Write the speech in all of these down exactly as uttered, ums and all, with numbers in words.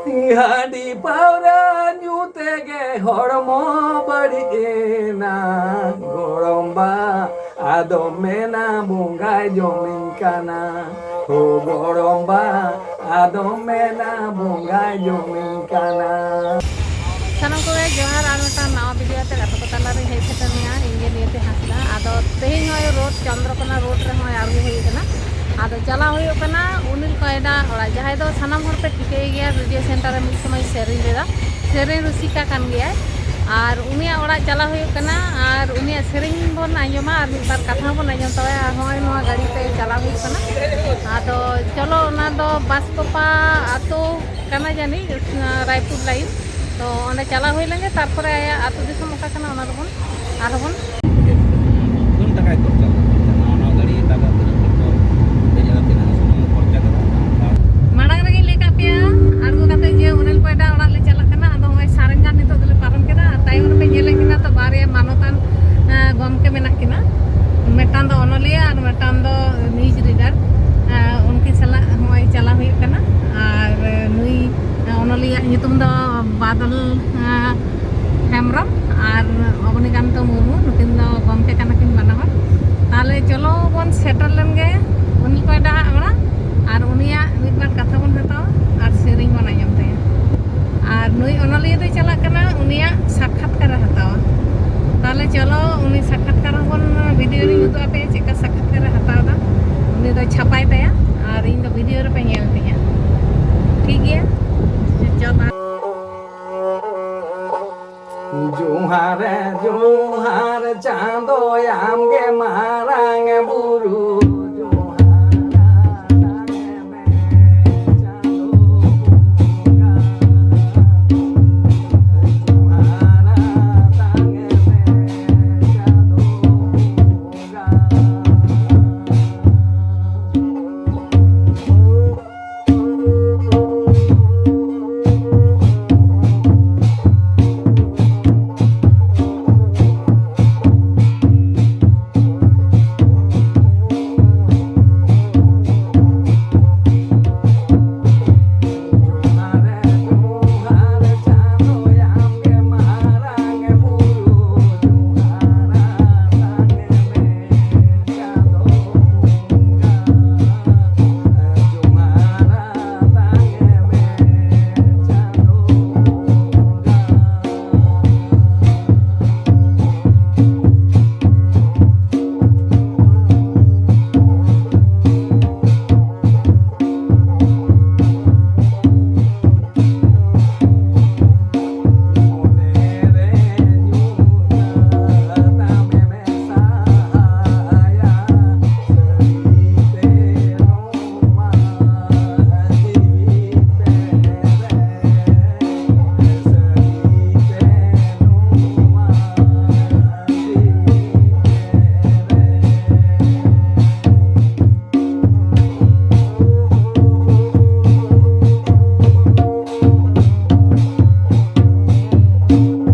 ᱦᱟᱺᱰᱤ ᱯᱟᱹᱣᱨᱟᱹ ᱧᱩ ᱛᱮᱜᱮ ᱦᱚᱲᱢᱚ ᱵᱟᱹᱲᱤᱡ ᱮᱱᱟ ᱜᱚᱲᱚᱢᱵᱟ, ᱟᱫᱚ ᱢᱮᱱᱟ ᱵᱚᱸᱜᱟᱭ ᱡᱚᱢᱤᱧ ᱠᱟᱱᱟ᱾ ᱦᱳ ᱜᱚᱲᱚᱢᱵᱟ, ᱟᱫᱚ ᱢᱮᱱᱟ ᱵᱚᱸᱜᱟᱭ ᱡᱚᱢᱤᱧ ᱠᱟᱱᱟ᱾ ᱥᱟᱱᱟᱢ ᱠᱚᱜᱮ ᱡᱚᱦᱟᱨ, ᱟᱨ ᱢᱤᱫᱴᱟᱝ ᱱᱟᱣᱟ ᱵᱷᱤᱰᱤᱭᱳ ᱛᱮ ᱜᱟᱛᱮ ᱠᱚ ᱛᱟᱞᱟᱨᱮ ᱦᱮᱡ ᱥᱮᱴᱮᱨ ᱢᱮᱭᱟ᱾ ᱤᱧ ᱜᱮ ᱱᱤᱭᱟᱹᱛᱮ ᱦᱟᱸᱥᱫᱟ᱾ ᱟᱫᱚ ᱛᱮᱦᱮᱧ ᱱᱚᱜᱼᱚᱭ ᱨᱳᱰ, ᱪᱚᱱᱫᱨᱚᱠᱳᱱᱟ ᱨᱳᱰ ᱨᱮ ᱱᱚᱜᱼᱚᱭ ᱟᱬᱜᱚ ᱦᱩᱭ ᱟᱠᱟᱱᱟ᱾ ᱟᱫᱚ ᱪᱟᱞᱟᱣ ᱦᱩᱭᱩᱜ ᱠᱟᱱᱟ ᱚᱱᱤᱞ ᱠᱚᱭᱰᱟ ᱚᱲᱟᱜ, ᱡᱟᱦᱟᱸᱭ ᱫᱚ ᱥᱟᱱᱟᱢ ᱦᱚᱲ ᱯᱮ ᱴᱷᱤᱠᱟᱹᱭ ᱜᱮᱭᱟ ᱨᱮᱰᱤᱭᱳ ᱥᱮᱱᱴᱟᱨ ᱨᱮ ᱢᱤᱫ ᱥᱚᱢᱚᱭ ᱥᱮᱨᱮᱧ ᱞᱮᱫᱟ, ᱥᱮᱨᱮᱧ ᱨᱩᱥᱤᱠᱟ ᱠᱟᱱ ᱜᱮᱭᱟᱭ᱾ ᱟᱨ ᱩᱱᱤᱭᱟᱜ ᱚᱲᱟᱜ ᱪᱟᱞᱟᱣ ᱦᱩᱭᱩᱜ ᱠᱟᱱᱟ, ᱟᱨ ᱩᱱᱤᱭᱟᱜ ᱥᱮᱨᱮᱧ ᱵᱚᱱ ᱟᱸᱡᱚᱢᱟ ᱟᱨ ᱢᱤᱫ ᱵᱟᱨ ᱠᱟᱛᱷᱟ ᱵᱚᱱ ᱟᱸᱡᱚᱢ ᱛᱟᱵᱚᱱᱟ᱾ ᱟᱨ ᱦᱚᱸᱜᱼᱚᱭ ᱱᱚᱣᱟ ᱜᱟᱹᱰᱤ ᱛᱮ ᱪᱟᱞᱟᱣ ᱦᱩᱭᱩᱜ ᱠᱟᱱᱟ᱾ ᱟᱫᱚ ᱪᱚᱞᱚ, ᱚᱱᱟ ᱫᱚ ᱵᱟᱥᱠᱚᱯᱟ ᱟᱛᱳ ᱠᱟᱱᱟ ᱡᱟᱹᱱᱤᱡ, ᱨᱟᱭᱯᱩᱨ ᱞᱟᱭᱤᱱ᱾ ᱛᱚ ᱚᱸᱰᱮ ᱪᱟᱞᱟᱣ ᱦᱩᱭ ᱞᱮᱱᱜᱮ, ᱛᱟᱨᱯᱚᱨᱮ ᱟᱭᱟᱜ ᱟᱹᱛᱩ ᱫᱤᱥᱚᱢ ᱚᱠᱟ ᱠᱟᱱᱟ ᱚᱱᱟ ᱫᱚᱵᱚᱱ ᱟᱨᱦᱚᱸ ᱵᱚᱱ ᱵᱚᱦᱩᱛ ᱴᱟᱠᱟᱭ ᱠᱷᱚᱨᱪᱟ ᱞᱮᱫᱟ᱾ ᱱᱟᱣᱟ ᱱᱟᱣᱟ ᱜᱟᱹᱰᱤ ᱛᱟᱦᱚᱞᱮ ᱛᱤᱱᱟᱹᱜ ᱠᱷᱚᱨᱪᱟ, ᱫᱮᱡ ᱠᱟᱛᱮ ᱛᱤᱱᱟᱹᱜ ᱥᱩᱱᱩᱢ ᱠᱷᱚᱨᱪᱟ ᱠᱮᱫᱟ᱾ ᱢᱟᱲᱟᱝ ᱨᱮᱜᱮᱧ ᱞᱟᱹᱭ ᱠᱟᱜ ᱯᱮᱭᱟ, ᱟᱬᱜᱚ ᱠᱟᱛᱮ ᱡᱮ ᱚᱱᱤᱞ ᱯᱚᱭᱰᱟ ᱚᱲᱟᱜ ᱞᱮ ᱪᱟᱞᱟᱜ ᱠᱟᱱᱟ᱾ ᱟᱫᱚ ᱱᱚᱜᱼᱚᱭ ᱥᱟᱨᱮᱝᱜᱟ ᱱᱤᱛᱚᱜ ᱫᱚᱞᱮ ᱯᱟᱨᱚᱢ ᱠᱮᱫᱟ᱾ ᱟᱨ ᱛᱟᱭᱚᱢ ᱨᱮᱯᱮ ᱧᱮᱞᱮᱫ ᱠᱤᱱᱟ ᱛᱚ, ᱵᱟᱨᱭᱟ ᱢᱟᱱᱚᱛᱟᱱ, ᱮᱸ, ᱜᱚᱢᱠᱮ ᱢᱮᱱᱟᱜ ᱠᱤᱱᱟ᱾ ᱢᱤᱫᱴᱟᱝ ᱫᱚ ᱚᱱᱚᱞᱤᱭᱟᱹ ᱟᱨ ᱢᱤᱫᱴᱟᱝ ᱫᱚ ᱱᱤᱭᱩᱡᱽ ᱨᱤᱰᱟᱨ᱾ ᱮᱸ, ᱩᱱᱠᱤᱱ ᱥᱟᱞᱟᱜ ᱱᱚᱜᱼᱚᱭ ᱪᱟᱞᱟᱣ ᱦᱩᱭᱩᱜ ᱠᱟᱱᱟ᱾ ᱟᱨ ᱱᱩᱭ, ᱮᱸ, ᱚᱱᱚᱞᱤᱭᱟᱹ ᱧᱩᱛᱩᱢ ᱫᱚ ᱵᱟᱫᱚᱞ, ᱮᱸ, ᱦᱮᱢᱵᱨᱚᱢ ᱟᱨ ᱚᱵᱚᱱᱤᱠᱟᱱᱛᱚ ᱢᱩᱨᱢᱩ, ᱱᱩᱠᱤᱱ ᱫᱚ ᱜᱚᱢᱠᱮ ᱠᱟᱱᱟ ᱠᱤᱱ ᱵᱟᱱᱟ ᱦᱚᱲ᱾ ᱛᱟᱦᱚᱞᱮ ᱪᱚᱞᱚ ᱵᱚᱱ ᱥᱮᱴᱮᱨ ᱞᱮᱱ ᱜᱮ ᱚᱱᱤᱞ ᱯᱚᱭᱰᱟ ᱟᱜ ᱚᱲᱟᱜ, ᱟᱨ ᱩᱱᱤᱭᱟᱜ ᱢᱤᱫ ᱵᱟᱨ ᱠᱟᱛᱷᱟ ᱵᱚᱱ ᱦᱟᱛᱟᱣᱟ ᱟᱨ ᱥᱮᱨᱮᱧ ᱵᱚᱱ ᱟᱸᱡᱚᱢ ᱛᱟᱭᱟ᱾ ᱟᱨ ᱱᱩᱭ ᱚᱱᱚᱞᱤᱭᱟᱹ ᱫᱚᱭ ᱪᱟᱞᱟᱜ ᱠᱟᱱᱟ ᱩᱱᱤᱭᱟᱜ ᱥᱟᱠᱠᱷᱟᱛᱠᱟᱨᱮ ᱦᱟᱛᱟᱣᱟ᱾ ᱛᱟᱦᱚᱞᱮ ᱪᱚᱞᱚ ᱩᱱᱤ ᱥᱟᱠᱠᱷᱟᱛᱠᱟᱨ ᱦᱚᱸᱵᱚᱱ ᱵᱷᱤᱰᱤᱭᱳ ᱨᱤᱧ ᱩᱫᱩᱜ ᱟᱯᱮᱭᱟ, ᱪᱮᱫᱠᱟ ᱥᱟᱠᱠᱷᱟᱛᱠᱟᱨᱮ ᱦᱟᱛᱟᱣ ᱮᱫᱟ᱾ ᱩᱱᱤ ᱫᱚ ᱪᱷᱟᱯᱟᱭ ᱛᱟᱭᱟ ᱟᱨ ᱤᱧ ᱫᱚ ᱵᱷᱤᱰᱤᱭᱳ ᱨᱮᱯᱮ ᱧᱮᱞ ᱛᱤᱧᱟ᱾ ᱴᱷᱤᱠ ᱜᱮᱭᱟ, ᱪᱚᱞᱚ᱾ ᱡᱚᱦᱟᱨ, ᱡᱚᱦᱟᱨ ᱪᱟᱸᱫᱚ, ᱟᱢᱜᱮ ᱢᱟᱨᱟᱝ ᱵᱩᱨᱩ᱾ ᱡᱚᱦᱟᱨ ᱛᱟᱦᱮᱸ ᱢᱮ ᱪᱟᱸᱫᱚ ᱵᱚᱸᱜᱟ᱾ ᱡᱚᱦᱟᱨ ᱛᱟᱦᱮᱸ ᱢᱮ ᱪᱟᱸᱫᱚ ᱵᱚᱸᱜᱟ᱾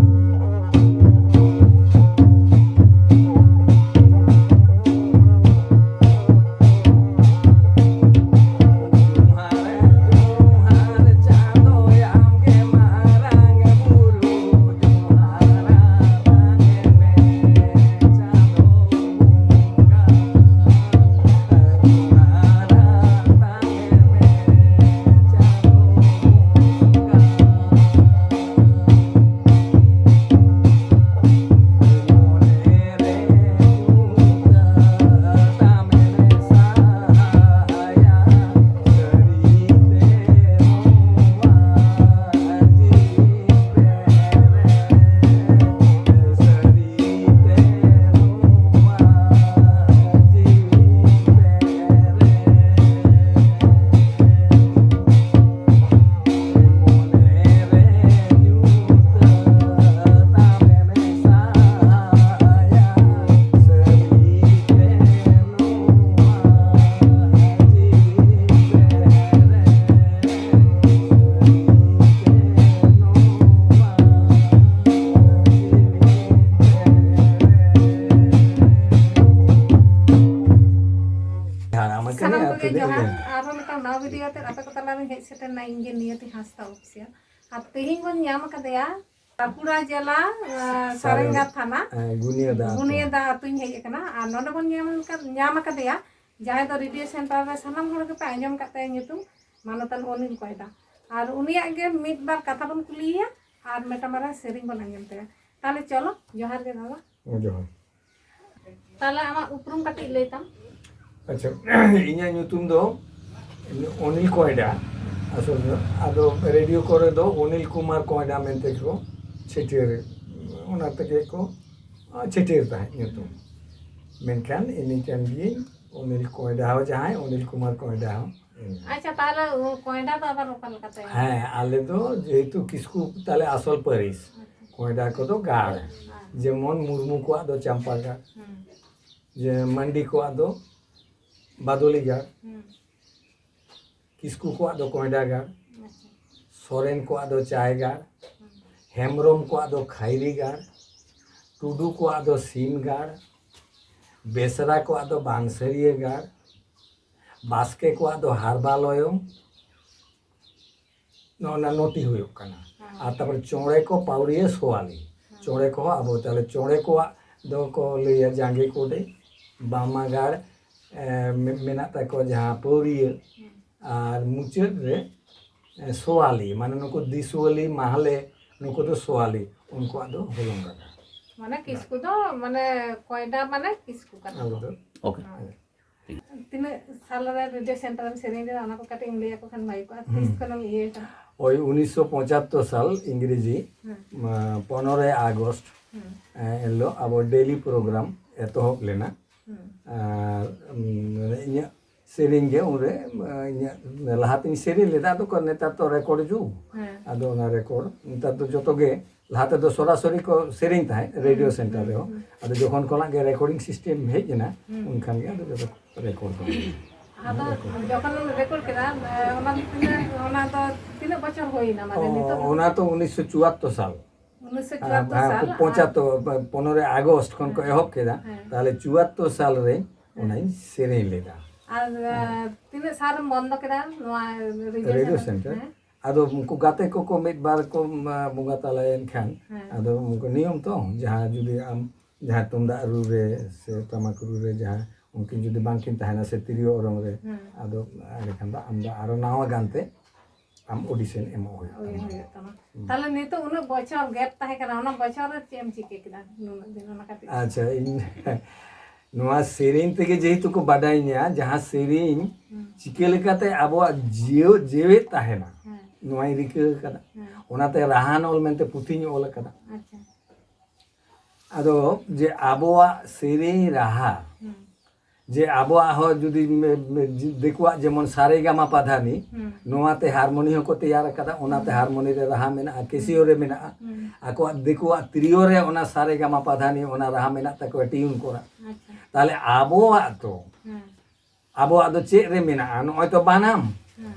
ᱥᱮᱴᱮᱨ ᱮᱱᱟ ᱤᱧ ᱜᱮ ᱱᱤᱭᱚᱛᱤ ᱦᱟᱸᱥᱫᱟ ᱚᱯᱷᱤᱥᱤᱭᱟᱞ᱾ ᱟᱨ ᱛᱮᱦᱮᱧ ᱵᱚᱱ ᱧᱟᱢ ᱟᱠᱟᱫᱮᱭᱟ ᱵᱟᱸᱠᱩᱲᱟ ᱡᱮᱞᱟ, ᱟᱸ, ᱥᱟᱨᱮᱝᱜᱟ ᱛᱷᱟᱱᱟ, ᱦᱮᱸ, ᱜᱩᱱᱤᱭᱟᱹᱫᱟ ᱟᱹᱛᱩ᱾ ᱜᱩᱱᱤᱭᱟᱹᱫᱟ ᱟᱹᱛᱩᱧ ᱦᱮᱡ ᱟᱠᱟᱱᱟ᱾ ᱟᱨ ᱱᱚᱰᱮ ᱵᱚᱱ ᱧᱟᱢ ᱟᱠᱟᱫ-, ᱧᱟᱢ ᱟᱠᱟᱫᱮᱭᱟ ᱡᱟᱦᱟᱸᱭ ᱫᱚ ᱨᱮᱰᱤᱭᱳ ᱥᱮᱱᱴᱟᱨ ᱨᱮ ᱥᱟᱱᱟᱢ ᱦᱚᱲ ᱜᱮᱯᱮ ᱟᱸᱡᱚᱢ ᱟᱠᱟᱫ ᱛᱟᱭᱟ ᱧᱩᱛᱩᱢ, ᱢᱟᱱᱚᱛᱟᱱ ᱚᱱᱤᱞ ᱠᱚᱭᱰᱟ᱾ ᱟᱨ ᱩᱱᱤᱭᱟᱜ ᱜᱮ ᱢᱤᱫ ᱵᱟᱨ ᱠᱟᱛᱷᱟ ᱵᱚᱱ ᱠᱩᱞᱤᱭᱮᱭᱟ ᱟᱨ ᱢᱤᱫᱴᱟᱝ ᱵᱟᱨᱭᱟ ᱥᱮᱨᱮᱧ ᱵᱚᱱ ᱟᱸᱡᱚᱢ ᱛᱟᱭᱟ᱾ ᱛᱟᱦᱞᱮ ᱪᱚᱞᱚ, ᱡᱚᱦᱟᱨ ᱜᱮ ᱫᱟᱫᱟ᱾ ᱡᱚᱦᱟᱨ᱾ ᱛᱟᱦᱞᱮ ᱟᱢᱟᱜ ᱩᱯᱨᱩᱢ ᱠᱟᱹᱴᱤᱡ ᱞᱟᱹᱭ ᱛᱟᱢ᱾ ᱟᱪᱪᱷᱟ, ᱤᱧᱟᱹᱜ ᱧᱩᱛᱩᱢ ᱫᱚ ᱚᱱᱤᱞ ᱠᱚᱭᱰᱟ᱾ ᱟᱥᱚᱞ ᱫᱚ, ᱟᱫᱚ ᱨᱮᱰᱤᱭᱳ ᱠᱚᱨᱮ ᱫᱚ ᱚᱱᱤᱞ ᱠᱩᱢᱟᱨ ᱠᱚᱭᱰᱟ ᱢᱮᱱᱛᱮ ᱠᱚ ᱪᱷᱟᱹᱴᱭᱟᱹᱨ, ᱚᱱᱟ ᱛᱮᱜᱮ ᱠᱚ ᱪᱷᱟᱹᱴᱭᱟᱹᱨ ᱛᱟᱦᱮᱸᱫ ᱧᱩᱛᱩᱢ᱾ ᱢᱮᱱᱠᱷᱟᱱ ᱤᱧ ᱠᱟᱱ ᱜᱤᱭᱟᱹᱧ ᱚᱱᱤᱞ ᱠᱚᱭᱰᱟ ᱦᱚᱸ ᱡᱟᱦᱟᱸᱭ, ᱚᱱᱤᱞ ᱠᱩᱢᱟᱨ ᱠᱚᱭᱰᱟ ᱦᱚᱸ ᱤᱧ᱾ ᱟᱪᱪᱷᱟ, ᱛᱟᱦᱞᱮ ᱠᱚᱭᱰᱟ ᱫᱚ ᱟᱵᱟᱨ ᱚᱠᱟ ᱞᱮᱠᱟᱛᱮ? ᱦᱮᱸ, ᱟᱞᱮ ᱫᱚ ᱡᱮᱦᱮᱛᱩ ᱠᱤᱥᱠᱩ ᱛᱟᱞᱮ ᱟᱥᱚᱞ ᱯᱟᱹᱨᱤᱥ, ᱟᱪᱪᱷᱟ᱾ ᱠᱚᱭᱰᱟ ᱠᱚᱫᱚ ᱜᱟᱲ᱾ ᱦᱮᱸ᱾ ᱡᱮᱢᱚᱱ ᱢᱩᱨᱢᱩ ᱠᱚᱣᱟᱜ ᱫᱚ ᱪᱟᱢᱯᱟ ᱜᱟᱲ, ᱦᱩᱸ᱾ ᱡᱮ ᱢᱟᱱᱰᱤ ᱠᱚᱣᱟᱜ ᱫᱚ ᱵᱟᱫᱚᱞᱤ ᱜᱟᱲ, ᱦᱩᱸ᱾ ᱠᱤᱥᱠᱩ ᱠᱚᱣᱟᱜ ᱫᱚ ᱠᱚᱭᱰᱟ ᱜᱟᱲ, ᱟᱪᱪᱷᱟ᱾ ᱥᱚᱨᱮᱱ ᱠᱚᱣᱟᱜ ᱫᱚ ᱪᱟᱭ ᱜᱟᱲ, ᱦᱩᱸ᱾ ᱦᱮᱢᱵᱨᱚᱢ ᱠᱚᱣᱟᱜ ᱫᱚ ᱠᱷᱟᱭᱨᱤ ᱜᱟᱲ, ᱴᱩᱰᱩ ᱠᱚᱣᱟᱜ ᱫᱚ ᱥᱤᱢ ᱜᱟᱲ, ᱵᱮᱥᱨᱟ ᱠᱚᱣᱟᱜ ᱫᱚ ᱵᱟᱝᱥᱟᱹᱨᱤᱭᱟᱹ ᱜᱟᱲ, ᱵᱟᱥᱠᱮ ᱠᱚᱣᱟᱜ ᱫᱚ ᱦᱟᱨᱵᱟ ᱞᱚᱭᱚᱝ᱾ ᱱᱚᱜᱼᱚ ᱱᱟ ᱱᱚᱴᱤ ᱦᱩᱭᱩᱜ ᱠᱟᱱᱟ᱾ ᱦᱮᱸ᱾ ᱟᱨ ᱛᱟᱨᱯᱚᱨᱮ ᱪᱚᱬᱮ ᱠᱚ, ᱯᱟᱹᱣᱨᱤᱭᱟᱹ, ᱥᱳᱣᱟᱞᱤ᱾ ᱦᱮᱸ᱾ ᱪᱚᱬᱮ ᱠᱚᱦᱚᱸ ᱟᱵᱚ, ᱛᱟᱦᱞᱮ ᱪᱚᱬᱮ ᱠᱚᱣᱟᱜ ᱫᱚᱠᱚ ᱞᱟᱹᱭᱟ ᱡᱟᱸᱜᱮ ᱠᱚᱰᱮ, ᱵᱟᱢᱟ ᱜᱟᱲ, ᱮ, ᱢᱮ-, ᱢᱮᱱᱟᱜ ᱛᱟᱠᱚᱣᱟ ᱡᱟᱦᱟᱸ ᱯᱟᱹᱣᱨᱤᱭᱟᱹ, ᱦᱮᱸ᱾ ᱟᱨ ᱢᱩᱪᱟᱹᱫ ᱨᱮ, ᱮ, ᱥᱳᱣᱟᱞᱤ, ᱢᱟᱱᱮ ᱱᱩᱠᱩ ᱫᱤᱥᱣᱟᱞᱤ, ᱢᱟᱦᱞᱮ, ᱱᱩᱠᱩ ᱫᱚ ᱥᱳᱣᱟᱞᱤ, ᱩᱱᱠᱩᱣᱟᱜ ᱫᱚ ᱦᱚᱞᱚᱝ ᱜᱟᱰᱟ᱾ ᱢᱟᱱᱮ ᱠᱤᱥᱠᱩ ᱫᱚ, ᱢᱟᱱᱮ ᱠᱚᱭᱰᱟ ᱢᱟᱱᱮ ᱠᱤᱥᱠᱩ ᱠᱟᱱᱟ ᱟᱵᱚ ᱠᱚ᱾ ᱫᱚ᱾ ᱳᱠᱮ᱾ ᱦᱳᱭ᱾ ᱴᱷᱤᱠ᱾ ᱛᱤᱱᱟᱹᱜ ᱥᱟᱞ ᱨᱮ ᱨᱮᱰᱤᱭᱳ ᱥᱮᱱᱴᱟᱨ ᱮᱢ ᱥᱮᱨᱮᱧ ᱞᱮᱫᱟ, ᱚᱱᱟ ᱠᱚ ᱠᱟᱹᱴᱤᱡ ᱮᱢ ᱞᱟᱹᱭ ᱟᱠᱚ ᱠᱷᱟᱱ ᱵᱷᱟᱜᱮ ᱠᱚᱜᱼᱟ᱾ ᱦᱩᱸ᱾ ᱛᱤᱥ ᱠᱷᱚᱱᱮᱢ ᱤᱭᱟᱹ ᱠᱟᱱᱟ? ᱳᱭ ᱩᱱᱤᱥᱥᱚ ᱯᱚᱸᱪᱟᱛᱛᱳᱨ ᱥᱟᱞ ᱤᱝᱨᱮᱡᱤ, ᱦᱮᱸ᱾ ᱢᱟ, ᱯᱚᱱᱨᱚᱭ ᱟᱜᱚᱥᱴ, ᱦᱮᱸ᱾ ᱮ, ᱮᱱᱦᱤᱞᱳᱜ ᱟᱵᱚ ᱰᱮᱞᱤ ᱯᱨᱳᱜᱨᱟᱢ ᱮᱛᱚᱦᱚᱵ ᱞᱮᱱᱟ᱾ ᱦᱮᱸ᱾ ᱟᱨ, ᱩᱢ, ᱤᱧᱟᱹᱜ ᱥᱮᱨᱮᱧ ᱜᱮ ᱩᱱᱨᱮ, ᱮ, ᱤᱧᱟᱹᱜ ᱞᱟᱦᱟᱛᱤᱧ ᱥᱮᱨᱮᱧ ᱞᱮᱫᱟ, ᱟᱫᱚ ᱠᱚ, ᱱᱮᱛᱟᱨ ᱛᱚ ᱨᱮᱠᱚᱨᱰ ᱡᱩᱜᱽ᱾ ᱦᱮᱸ᱾ ᱟᱫᱚ ᱚᱱᱟ ᱨᱮᱠᱚᱨᱰ, ᱱᱮᱛᱟᱨ ᱫᱚ ᱡᱚᱛᱚ ᱜᱮ, ᱞᱟᱦᱟ ᱛᱮᱫᱚ ᱥᱚᱨᱟᱥᱚᱨᱤ ᱠᱚ ᱥᱮᱨᱮᱧ ᱛᱟᱦᱮᱸᱫ ᱨᱮᱰᱤᱭᱳ ᱦᱩᱸ, ᱥᱮᱱᱴᱟᱨ ᱦᱩᱸ, ᱨᱮᱦᱚᱸ᱾ ᱦᱩᱸ᱾ ᱟᱫᱚ ᱡᱚᱠᱷᱚᱱ ᱠᱷᱚᱱᱟᱜ ᱜᱮ ᱨᱮᱠᱚᱨᱰᱤᱝ ᱥᱤᱥᱴᱮᱢ ᱦᱮᱡ ᱮᱱᱟ, ᱦᱩᱸ᱾ ᱩᱱᱠᱷᱟᱱ ᱜᱮ ᱟᱫᱚ ᱡᱚᱛᱚ ᱨᱮᱠᱚᱨᱰ ᱫᱚ᱾ ᱟᱫᱚ ᱡᱚᱠᱷᱚᱱᱮᱢ ᱨᱮᱠᱚᱨᱰ ᱠᱮᱫᱟ, ᱮ, ᱚᱱᱟ ᱫᱚ ᱛᱤᱱᱟᱹᱜ, ᱚᱱᱟ ᱫᱚ ᱛᱤᱱᱟᱹᱜ ᱵᱚᱪᱷᱚᱨ ᱦᱩᱭᱱᱟ? ᱢᱟᱱᱮ ᱚ, ᱱᱤᱛᱚᱜ ᱫᱚ ᱚᱱᱟ ᱛᱚ ᱩᱱᱤᱥᱥᱚ ᱪᱩᱣᱟᱛᱛᱳᱨ ᱥᱟᱞ᱾ ᱩᱱᱤᱥᱥᱚ ᱪᱩᱣᱟᱛᱛᱳᱨ ᱦᱮᱸ, ᱥᱟᱞ, ᱯᱚᱸᱪᱟᱛᱛᱳᱨ, ᱯᱚᱱᱨᱚᱭ ᱟᱜᱚᱥᱴ ᱠᱷᱚᱱ ᱠᱚ ᱦᱮᱸ᱾ ᱮᱦᱚᱵ ᱠᱮᱫᱟ᱾ ᱦᱮᱸ᱾ ᱛᱟᱦᱞᱮ ᱪᱩᱣᱟᱛᱛᱳᱨ ᱥᱟᱞ ᱨᱮ ᱦᱮᱸ᱾ ᱚᱱᱟᱧ ᱥᱮᱨᱮᱧ ᱞᱮᱫᱟ᱾ ᱟᱨ ᱟ, ᱛᱤᱱᱟᱹᱜ ᱥᱟᱞ ᱨᱮᱢ ᱵᱚᱱᱫᱚ ᱠᱮᱫᱟ ᱱᱚᱣᱟ ᱨᱮᱰᱤᱭᱳ ᱨᱮᱰᱤᱭᱳ ᱥᱮᱱᱴᱟᱨ? ᱥᱮᱱᱴᱟᱨ᱾ ᱦᱮᱸ᱾ ᱟᱫᱚ ᱩᱱᱠᱩ ᱜᱟᱛᱮ ᱠᱚᱠᱚ ᱢᱤᱫ ᱵᱟᱨ ᱠᱚ ᱟ, ᱵᱚᱸᱜᱟ ᱛᱟᱞᱟᱭᱮᱱ ᱠᱷᱟᱱ ᱦᱮᱸ᱾ ᱟᱫᱚ ᱩᱱᱠᱩ ᱱᱤᱭᱚᱢ ᱛᱚ ᱡᱟᱦᱟᱸ ᱡᱩᱫᱤ ᱟᱢ ᱡᱟᱦᱟᱸ ᱛᱩᱢᱫᱟᱜ ᱨᱩ ᱨᱮ ᱥᱮ ᱴᱟᱢᱟᱠ ᱨᱩ ᱨᱮ ᱡᱟᱦᱟᱸ ᱩᱱᱠᱤᱱ ᱡᱩᱫᱤ ᱵᱟᱝᱠᱤᱱ ᱛᱟᱦᱮᱱᱟ ᱥᱮ ᱛᱤᱨᱭᱳ ᱚᱨᱚᱝ ᱨᱮ ᱦᱮᱸ᱾ ᱟᱫᱚ ᱮᱸᱰᱮᱠᱷᱟᱱ ᱫᱚ ᱟᱢ ᱫᱚ ᱟᱨᱚ ᱱᱟᱣᱟ ᱜᱟᱱᱛᱮ ᱟᱢ ᱚᱰᱤᱥᱚᱱ ᱮᱢᱚᱜ ᱦᱩᱭᱩᱜ ᱳᱭ ᱛᱟᱢᱟ᱾ ᱦᱩᱭᱩᱜ ᱛᱟᱢᱟ᱾ ᱛᱟᱦᱞᱮ ᱱᱤᱛᱚᱜ ᱩᱱᱟᱹᱜ ᱵᱚᱪᱷᱚᱨ ᱜᱮᱯ ᱛᱟᱦᱮᱸ ᱠᱟᱱᱟ, ᱚᱱᱟ ᱵᱚᱪᱷᱚᱨ ᱨᱮ ᱪᱮᱫ ᱮᱢ ᱪᱤᱠᱟᱹ ᱠᱮᱫᱟ ᱱᱩᱱᱟᱹᱜ ᱫᱤᱱ ᱚᱱᱟ ᱠᱟᱹᱴᱤᱡ? ᱟᱪᱪᱷᱟ, ᱤᱧ ᱱᱚᱣᱟ ᱥᱮᱨᱮᱧ ᱛᱮᱜᱮ ᱡᱮᱦᱮᱛᱩ ᱠᱚ ᱵᱟᱰᱟᱭᱤᱧᱟ ᱡᱟᱦᱟᱸ ᱥᱮᱨᱮᱧ ᱦᱩᱸ᱾ ᱪᱤᱠᱟᱹ ᱞᱮᱠᱟᱛᱮ ᱟᱵᱚᱣᱟᱜ ᱡᱤᱭᱟᱹ ᱡᱮᱣᱮᱫ ᱛᱟᱦᱮᱱᱟ ᱦᱮᱸ᱾ ᱱᱚᱣᱟᱧ ᱨᱤᱠᱟᱹ ᱟᱠᱟᱫᱟ᱾ ᱦᱮᱸ᱾ ᱚᱱᱟᱛᱮ ᱨᱟᱦᱟᱱ ᱚᱞ ᱢᱮᱱᱛᱮ ᱯᱩᱛᱷᱤᱧ ᱚᱞ ᱟᱠᱟᱫᱟ᱾ ᱟᱪᱪᱷᱟ᱾ ᱟᱫᱚ ᱡᱮ ᱟᱵᱚᱣᱟᱜ ᱥᱮᱨᱮᱧ ᱨᱟᱦᱟ ᱦᱩᱸ᱾ ᱡᱮ ᱟᱵᱚᱣᱟᱜ ᱦᱚᱸ ᱡᱩᱫᱤ ᱢᱮ- ᱢᱮ- ᱡᱤ- ᱫᱤᱠᱩᱣᱟᱜ ᱡᱮᱢᱚᱱ ᱥᱟᱨᱮ ᱜᱟᱢᱟ ᱯᱟᱫᱷᱟᱱᱤ ᱦᱩᱸ᱾ ᱱᱚᱣᱟᱛᱮ ᱦᱟᱨᱢᱳᱱᱤ ᱦᱚᱸᱠᱚ ᱛᱮᱭᱟᱨ ᱟᱠᱟᱫᱟ, ᱚᱱᱟᱛᱮ ᱦᱩᱸ᱾ ᱦᱟᱨᱢᱳᱱᱤ ᱨᱮ ᱨᱟᱦᱟ ᱢᱮᱱᱟᱜᱼᱟ, ᱠᱮᱥᱤᱭᱳ ᱨᱮ ᱢᱮᱱᱟᱜᱼᱟ, ᱦᱩᱸ᱾ ᱟᱠᱚᱣᱟᱜ ᱫᱤᱠᱩᱣᱟᱜ ᱛᱤᱨᱭᱳ ᱨᱮ ᱚᱱᱟ ᱥᱟᱨᱮ ᱜᱟᱢᱟ ᱯᱟᱫᱷᱟᱱᱤ ᱚᱱᱟ ᱨᱟᱦᱟ ᱢᱮᱱᱟᱜ ᱛᱟᱠᱚᱣᱟ ᱴᱤᱭᱩᱱ ᱠᱚᱨᱟ᱾ ᱟᱪᱪᱷᱟ᱾ ᱛᱟᱦᱞᱮ ᱟᱵᱚᱣᱟᱜ ᱫᱚ ᱦᱮᱸ᱾ ᱟᱵᱚᱣᱟᱜ ᱫᱚ ᱪᱮᱫ ᱨᱮ ᱢᱮᱱᱟᱜᱼᱟ? ᱱᱚᱜᱼᱚᱭ ᱛᱚ ᱵᱟᱱᱟᱢ᱾ ᱦᱮᱸ᱾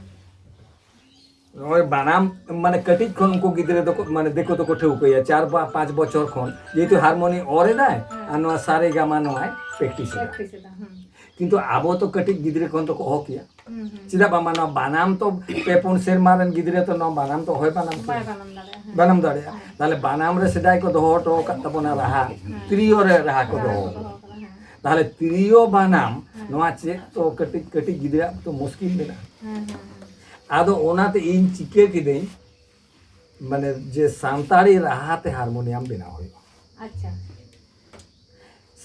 ᱱᱚᱜᱼᱚᱭ ᱵᱟᱱᱟᱢ ᱢᱟᱱᱮ ᱠᱟᱹᱴᱤᱡ ᱠᱷᱚᱱ ᱩᱱᱠᱩ ᱜᱤᱫᱽᱨᱟᱹ ᱫᱚᱠᱚ ᱢᱟᱱᱮ ᱫᱤᱠᱩ ᱫᱚᱠᱚ ᱴᱷᱟᱹᱣᱠᱟᱹᱭᱟ ᱪᱟᱨ ᱵᱟ ᱯᱟᱸᱪ ᱵᱚᱪᱷᱚᱨ ᱠᱷᱚᱱ ᱡᱮᱦᱮᱛᱩ ᱦᱟᱨᱢᱳᱱᱤ ᱚᱨ ᱮᱫᱟᱭ ᱦᱮᱸ᱾ ᱟᱨ ᱱᱚᱣᱟ ᱥᱟᱨᱮ ᱜᱟᱢᱟ ᱱᱚᱣᱟᱭ ᱯᱨᱮᱠᱴᱤᱥ ᱮᱫᱟ᱾ ᱯᱨᱮᱠᱴᱤᱥ ᱮᱫᱟ᱾ ᱦᱩᱸ᱾ ᱠᱤᱱᱛᱩ ᱟᱵᱚ ᱛᱚ ᱠᱟᱹᱴᱤᱡ ᱜᱤᱫᱽᱨᱟᱹ ᱠᱷᱚᱱ ᱫᱚᱠᱚ ᱚᱦᱚ ᱠᱮᱭᱟ᱾ ᱦᱩᱸ, ᱦᱩᱸ᱾ ᱪᱮᱫᱟᱜ ᱵᱟᱝᱢᱟ ᱱᱚᱣᱟ ᱵᱟᱱᱟᱢ ᱛᱚ ᱯᱮ ᱯᱩᱱ ᱥᱮᱨᱢᱟ ᱨᱮᱱ ᱜᱤᱫᱽᱨᱟᱹ ᱛᱚ ᱱᱚᱣᱟ ᱵᱟᱱᱟᱢ ᱛᱚ ᱚᱦᱚᱭ ᱵᱟᱱᱟᱢ ᱠᱮᱭᱟ᱾ ᱵᱟᱭ ᱵᱟᱱᱟᱢ ᱫᱟᱲᱮᱭᱟᱜᱼᱟ᱾ ᱦᱮᱸ᱾ ᱵᱟᱱᱟᱢ ᱫᱟᱲᱮᱭᱟᱜᱼᱟ᱾ ᱦᱮᱸ᱾ ᱛᱟᱦᱞᱮ ᱵᱟᱱᱟᱢ ᱨᱮ ᱥᱮᱫᱟᱭ ᱠᱚ ᱫᱚᱦᱚ ᱦᱚᱴᱚ ᱟᱠᱟᱫ ᱛᱟᱵᱚᱱᱟ ᱨᱟᱦᱟ, ᱦᱮᱸ᱾ ᱛᱤᱨᱭᱳ ᱨᱮ ᱨᱟᱦᱟ ᱠᱚ ᱨᱟᱦᱟ ᱫᱚᱦᱚ ᱠᱚ ᱟᱠᱟᱫᱟ᱾ ᱫᱚᱦᱚ ᱟᱠᱟᱫᱟ, ᱦᱮᱸ᱾ ᱛᱟᱦᱞᱮ ᱛᱤᱨᱭᱳ ᱵᱟᱱᱟᱢ ᱦᱮᱸ᱾ ᱱᱚᱣᱟ ᱪᱮᱫ ᱛᱚ ᱠᱟᱹᱴᱤᱡ ᱠᱟᱹᱴᱤᱡ ᱜᱤᱫᱽᱨᱟᱹ ᱛᱚ ᱢᱩᱥᱠᱤᱞ ᱢᱮᱱᱟᱜᱼᱟ᱾ ᱦᱮᱸ, ᱦᱮᱸ, ᱦᱮᱸ᱾ ᱟᱫᱚ ᱚᱱᱟᱛᱮ ᱤᱧ ᱪᱤᱠᱟᱹ ᱠᱤᱫᱟᱹᱧ ᱢᱟᱱᱮ ᱡᱮ ᱥᱟᱱᱛᱟᱲᱤ ᱨᱟᱦᱟ ᱛᱮ ᱦᱟᱨᱢᱳᱱᱤᱭᱟᱢ ᱵᱮᱱᱟᱣ ᱦᱩᱭᱩᱜᱼᱟ᱾ ᱟᱪᱪᱷᱟ᱾